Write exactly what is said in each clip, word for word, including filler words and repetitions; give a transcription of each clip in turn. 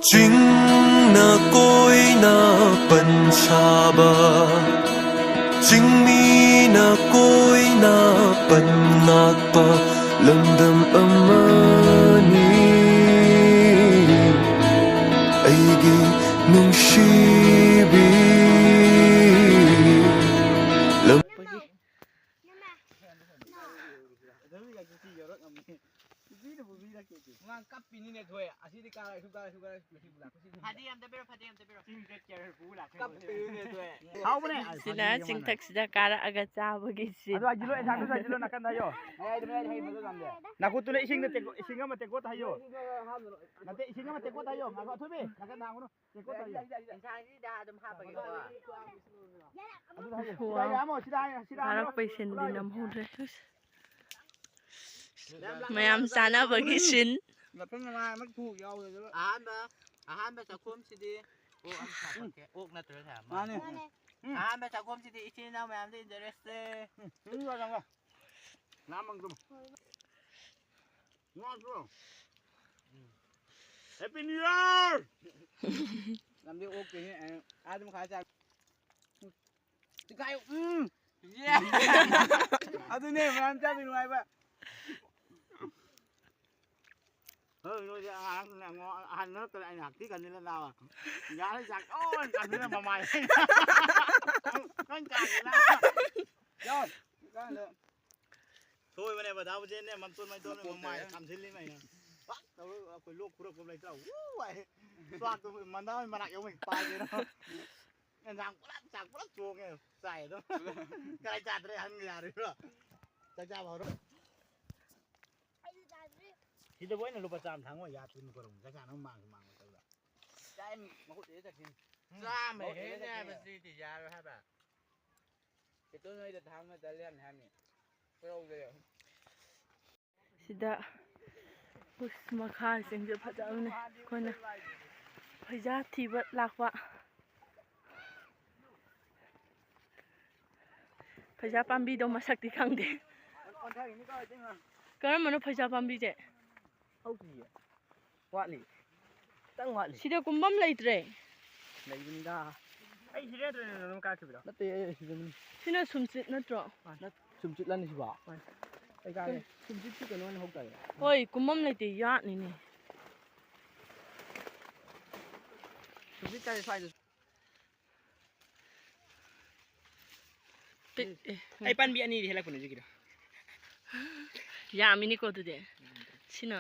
ꯆꯤꯡꯅ ꯀꯣꯏꯅ ꯄꯟ ꯁꯥꯕ, ꯆꯤꯡꯃꯤꯅ ꯀꯣꯏꯅ ꯄꯟ ꯉꯥꯛꯄ ꯂꯝꯗꯝ ꯑꯃꯅꯤ꯫ ꯑꯩꯒꯤ ꯅꯨꯡꯁꯤꯕꯤ ꯂꯝ ꯑꯉꯥꯡ ꯀꯞꯄꯤꯅꯤꯅꯦ ꯊꯣꯏ꯫ ꯑꯁꯤꯗꯤ ꯀꯥꯔꯛ ꯁꯨ ꯀꯥꯔꯛ ꯁꯨ ꯀꯥꯔꯛ ꯁꯨ ꯂꯥꯛꯄꯁꯤꯗ꯫ ꯐꯗꯤ ꯑꯝꯇ ꯄꯤꯔꯣ, ꯐꯗꯤ ꯑꯝꯇ ꯄꯤꯔꯣ꯫ ꯆꯤꯡ ꯆꯠꯀꯦ ꯍꯥꯏꯔ ꯄꯨ ꯂꯥꯛꯈ꯭ꯔꯦ꯫ ꯀꯞꯄꯤꯅꯤꯅꯦ ꯊꯣꯏ꯫ ꯍꯥꯎꯕꯅꯦ꯫ ꯁꯤꯅ ꯆꯤꯡꯊꯛꯁꯤꯗ ꯀꯥꯔꯛꯑꯒ ꯆꯥꯕꯒꯤ ꯁꯤꯟ꯫ ꯑꯗꯨ ꯍꯥꯏꯖꯤꯜꯂꯣ, ꯑꯦꯟꯁꯥꯡꯗꯨꯁꯨ ꯍꯥꯏꯖꯤꯜꯂꯣ ꯅꯥꯀꯟꯗ ꯍꯥꯏꯌꯣ꯫ ꯃꯌꯥꯏꯗ, ꯃꯌꯥꯏꯗ ꯍꯩ ꯃꯗꯨ ꯌꯥꯝꯗꯦ꯫ ꯅꯥꯀꯨꯠꯇꯨꯅ ꯏꯁꯤꯡꯗ ꯇꯦꯡꯀꯣꯠ, ꯏꯁꯤꯡ ꯑꯃ ꯇꯦꯡꯀꯣꯠ ꯍꯥꯏꯌꯣ꯫ ꯅꯠꯇꯦ, ꯏꯁꯤꯡ ꯑꯃ ꯇꯦꯡꯀꯣꯠ ꯍꯥꯏꯌꯣ꯫ ꯉꯥꯏꯈꯣ, ꯑꯊꯣꯏꯕꯤ, ꯅꯥꯀꯟꯗ ꯍꯥꯡꯉꯨꯅꯨ꯫ ꯇꯦꯡꯀꯣꯠ ꯍꯥꯏꯌꯣ꯫ ꯌꯦꯟꯁꯥꯡꯁꯤꯗ ꯑꯗꯨꯝ ꯍꯥꯞꯄꯒꯦꯀꯣ꯫ ꯑꯗꯨꯗ ꯍꯥꯏꯌꯣ꯫ ꯁꯤꯗ ꯍꯥꯏꯌꯣ, ꯑꯃꯣ, ꯁꯤꯗ ꯍꯥꯏꯌꯣ, ꯁꯤꯗ ꯍꯥꯏꯌꯣ꯫ ꯀꯥꯔꯛꯄꯩ ꯁꯤꯟꯗꯤ ꯅꯝꯍꯧꯗ꯭ꯔꯦ꯫ ꯃꯌꯥꯝ ꯆꯥꯅꯕꯒꯤ ꯁꯤꯟ꯫ ꯃꯇꯨꯡ ꯃꯅꯥꯏ ꯑꯃ ꯊꯨ ꯌꯥꯎꯕꯗꯨꯗ꯫ ꯑꯍꯥꯟꯕ, ꯑꯍꯥꯟꯕ ꯆꯥꯛꯈꯨꯝꯁꯤꯗꯤ ꯑꯣꯛ ꯑꯃ ꯁꯥꯊꯣꯛꯀꯦ꯫ ꯑꯣꯛ ꯅꯠꯇ꯭ꯔ ꯁꯥ-, ꯃꯥꯅꯦ꯫ ꯃꯥꯅꯦ꯫ ꯎꯝ꯫ ꯑꯍꯥꯟꯕ ꯆꯥꯛꯈꯨꯝꯁꯤꯗꯤ ꯏꯆꯤꯟ ꯏꯅꯥꯎ ꯃꯌꯥꯝꯗ ꯏꯟꯖꯔꯦꯁꯦ꯫ ꯎꯝ, ꯎꯝ, ꯂꯥꯛꯑꯣ, ꯂꯥꯛꯑꯣ꯫ ꯂꯥꯛꯑꯣ, ꯂꯥꯛꯑꯣ꯫ ꯉꯥꯡꯗ꯭ꯔꯣ? Happy New Year! ꯂꯝꯗꯤ ꯑꯣꯛꯇꯦꯍꯦ, ꯑꯦ, ꯑꯥꯗ ꯃꯈꯥ ꯆꯥ-, ꯇꯤꯈꯥꯏꯌꯨ, ꯎꯝ! ꯑꯗꯨꯅꯦ ꯃꯌꯥꯝ ꯆꯥꯕꯤ ꯅꯨꯡꯉꯥꯏꯕ꯫ ꯍꯣꯏ, ꯅꯣꯏꯗꯤ ꯑꯉꯥꯡꯅ ꯑꯉꯣ-, ꯑꯍꯟ ꯅꯠꯇ꯭ꯔꯦ, ꯑꯩꯅ ꯍꯛꯊꯤ ꯈꯟꯖꯤꯜꯂ ꯂꯥꯛꯑꯣ꯫ ꯌꯥꯔꯦ, ꯆꯥꯛ ꯂꯣꯏ ꯀꯥꯟꯁꯤꯜꯂ ꯃꯃꯥꯏ꯫ ꯂꯣꯏ ꯀꯥꯟꯁꯤꯜꯂ꯫ ꯌꯥꯎ, ꯀꯥꯟꯗ꯫ ꯁꯣꯏꯕꯅꯦꯕ, ꯗꯥ ꯎꯖꯦꯟꯅꯦ, ꯃꯝꯇꯣꯟ ꯃꯩꯇꯣꯟ ꯃꯃꯥꯏ ꯀꯥꯝꯁꯤꯜꯂꯤꯃꯦ꯫ ꯄꯥꯛ ꯇꯧꯔ ꯑꯩꯈꯣꯏ ꯂꯣꯛ ꯈꯨꯔꯛꯄ ꯂꯩꯇ꯭ꯔꯣ? ꯎ ꯍꯥꯏ꯫ ꯆꯥꯛꯇꯣ ꯃꯅꯥ ꯃꯅꯥꯛ ꯌꯧꯃꯩ ꯄꯥꯏꯗꯦꯅ꯫ ꯌꯦꯟꯁꯥꯡ ꯄꯨꯂꯞ, ꯆꯥꯛ ꯄꯨꯂꯞ ꯆꯣꯡꯉꯦ꯫ ꯆꯥꯏ ꯑꯗꯨꯝ꯫ ꯀꯥꯏ ꯆꯥꯗ꯭ꯔꯦ, ꯍꯟ ꯌꯥꯔꯤꯕ꯭ꯔꯣ? ꯆꯥꯛ ꯆꯥꯕ ꯍꯧꯔꯣ꯫ ꯁꯤꯗꯕꯨ ꯑꯩꯅ ꯂꯨꯄꯥ ꯆꯥꯝꯃ ꯊꯥꯡꯉꯣ, ꯌꯥ ꯇꯨꯝ ꯀꯣꯔꯣꯡ꯫ ꯆꯥꯛ ꯆꯥꯅꯕ ꯃꯥꯡꯁꯨ ꯃꯥꯡꯉꯣꯏ ꯇꯧꯗ꯫ ꯆꯥꯏ ꯃꯈꯨꯠ ꯏꯔ ꯆꯠꯈꯤꯅꯤ꯫ ꯆꯥꯝꯃ ꯃꯈꯨꯠ ꯏꯔ ꯍꯦꯟꯅ ꯆꯠꯈꯤꯅꯤ꯫ ꯍꯥꯏꯕꯁꯤꯗꯤ ꯌꯥꯔꯣꯏ ꯍꯥꯏꯕ꯫ ꯆꯦꯇꯣꯟ ꯍꯣꯏꯗ ꯊꯥꯡꯅ ꯆꯠꯂꯦ ꯍꯥꯏꯕꯅꯤ ꯍꯥꯏꯕꯅꯤ꯫ ꯀꯣꯏꯔꯧꯗꯦ꯫ ꯁꯤꯗ ꯎꯁ ꯃꯈꯥꯁꯤꯡꯁꯦ ꯐꯖꯕꯅꯦ꯫ ꯑꯩꯈꯣꯏꯅ ꯐꯩꯖꯥ ꯊꯤꯕ ꯂꯥꯛꯄ꯫ ꯐꯩꯖꯥ ꯄꯥꯝꯕꯤꯗꯣ ꯃꯁꯛꯇꯤ ꯈꯪꯗꯦ꯫ ꯀꯔꯝꯕꯅꯣ ꯐꯩꯖꯥ ꯄꯥꯝꯕꯤꯁꯦ? ꯍꯧꯗ꯭ꯔꯤꯌꯦ꯫ ꯋꯥꯠꯂꯤ꯫ ꯈꯤꯇꯪ ꯋꯥꯠꯂꯤ꯫ ꯁꯤꯗ ꯀꯨꯝꯐꯝ ꯂꯩꯇ꯭ꯔꯦ꯫ ꯂꯩꯕꯅꯤꯗ꯫ ꯑꯩ ꯁꯤꯗ ꯅꯠꯇ꯭ꯔꯣ ꯅꯪ ꯀꯥꯈꯤꯕꯗꯣ? ꯅꯠꯇꯦ, ꯑꯩ ꯁꯤꯗꯅꯤ꯫ ꯁꯤꯅ ꯁꯨꯝꯆꯤꯠ ꯅꯠꯇ꯭ꯔꯣ? ꯅꯠ-, ꯁꯨꯝꯆꯤꯠꯂꯅꯤ ꯁꯤꯕꯣ? ꯍꯣꯏ꯫ ꯑꯩ ꯀꯥꯒꯦ꯫ ꯁꯨꯝꯆꯤꯠꯀꯤ ꯀꯩꯅꯣ ꯑꯣꯏꯅ ꯍꯧ ꯇꯥꯏꯌꯦ꯫ ꯍꯣꯏ, ꯀꯨꯝꯐꯝ ꯂꯩꯇꯦ, ꯌꯥꯠꯅꯤꯅꯦ꯫ ꯁꯨꯝꯆꯤꯠ ꯀꯥꯏꯗ ꯁ꯭ꯋꯥꯏꯗ꯫ ꯄꯤꯛꯑꯦ꯫ ꯑꯩ ꯄꯥꯝꯕꯤ ꯑꯅꯤꯗꯤ ꯍꯦꯜꯂꯛꯄꯅꯦ ꯍꯧꯖꯤꯛꯀꯤꯗꯣ꯫ ꯌꯥꯝꯃꯤꯅꯤꯀꯣ ꯑꯗꯨꯗꯤ꯫ ꯁꯤꯅ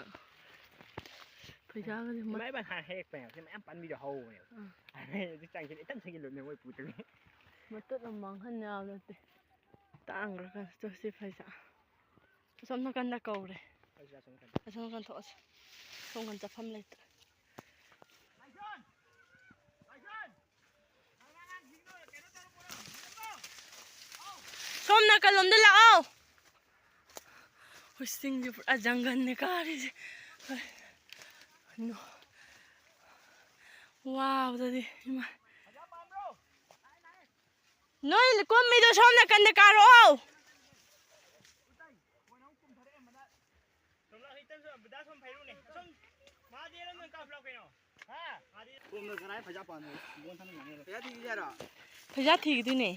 ꯐꯩꯖꯥꯒꯁꯦ ꯃ- ꯏꯃꯥ ꯏꯕꯥꯅ ꯍꯥꯟꯅ ꯍꯦꯛꯄꯅꯦꯕ꯫ ꯁꯤ ꯃꯌꯥꯝ ꯄꯥꯝꯕꯤꯗꯣ ꯍꯧꯕꯅꯦꯕ꯫ ꯑꯥ꯫ ꯑꯗꯩ ꯍꯧꯖꯤꯛ ꯆꯪꯁꯤꯜꯂꯦ, ꯏꯇꯟ ꯆꯪꯁꯤꯜꯂꯨꯕꯅꯦ ꯃꯣꯏ ꯄꯨꯗꯨꯒꯤ꯫ ꯃꯇꯨꯠ ꯑꯃ ꯃꯥꯡꯍꯟ ꯌꯥꯕ ꯅꯠꯇꯦ꯫ ꯇꯥꯡꯈ꯭ꯔꯀꯥꯟꯁꯤꯗ ꯁꯤ ꯐꯩꯖꯥ꯫ ꯑꯁꯣꯝ ꯅꯥꯀꯟꯗ ꯀꯧꯔꯦ꯫ ꯑꯩꯁꯨ ꯑꯁꯣꯝ ꯅꯥꯀꯟꯗ꯫ ꯑꯁꯣꯝ ꯅꯥꯀꯟ ꯊꯣꯛꯑꯁꯤ꯫ ꯁꯣꯝ ꯅꯥꯀꯟ ꯆꯠꯐꯝ ꯂꯩꯇ꯭ꯔꯦ꯫ ꯁꯣꯝ ꯅꯥꯀꯜꯂꯣꯝꯗ ꯂꯥꯛꯑꯣ꯫ ꯍꯣꯏ, ꯆꯤꯡꯁꯦ ꯄꯨꯔꯥ ꯖꯪꯒꯜꯅꯦ ꯀꯥꯔꯤꯁꯦ꯫ ꯍꯣꯏ꯫ ꯅꯣ-, ꯋꯥꯕꯗꯗꯤ ꯏꯃꯥ꯫ ꯅꯣꯏ ꯀꯨꯝꯃꯤꯗꯣ ꯁꯣꯝ ꯅꯥꯀꯟꯗ ꯀꯥꯔꯛꯑꯣ꯫ ꯀꯣꯝꯅ ꯀꯅꯥꯏ ꯐꯩꯖꯥ ꯄꯥꯝꯃꯤ? ꯕꯣꯟ ꯊꯥꯅ ꯌꯥꯅꯤ꯫ ꯄꯩꯁꯥ ꯊꯤꯒꯦ ꯍꯥꯏꯔꯣ? ꯄꯩꯁꯥ ꯊꯤꯈꯤꯗꯣꯏꯅꯦ꯫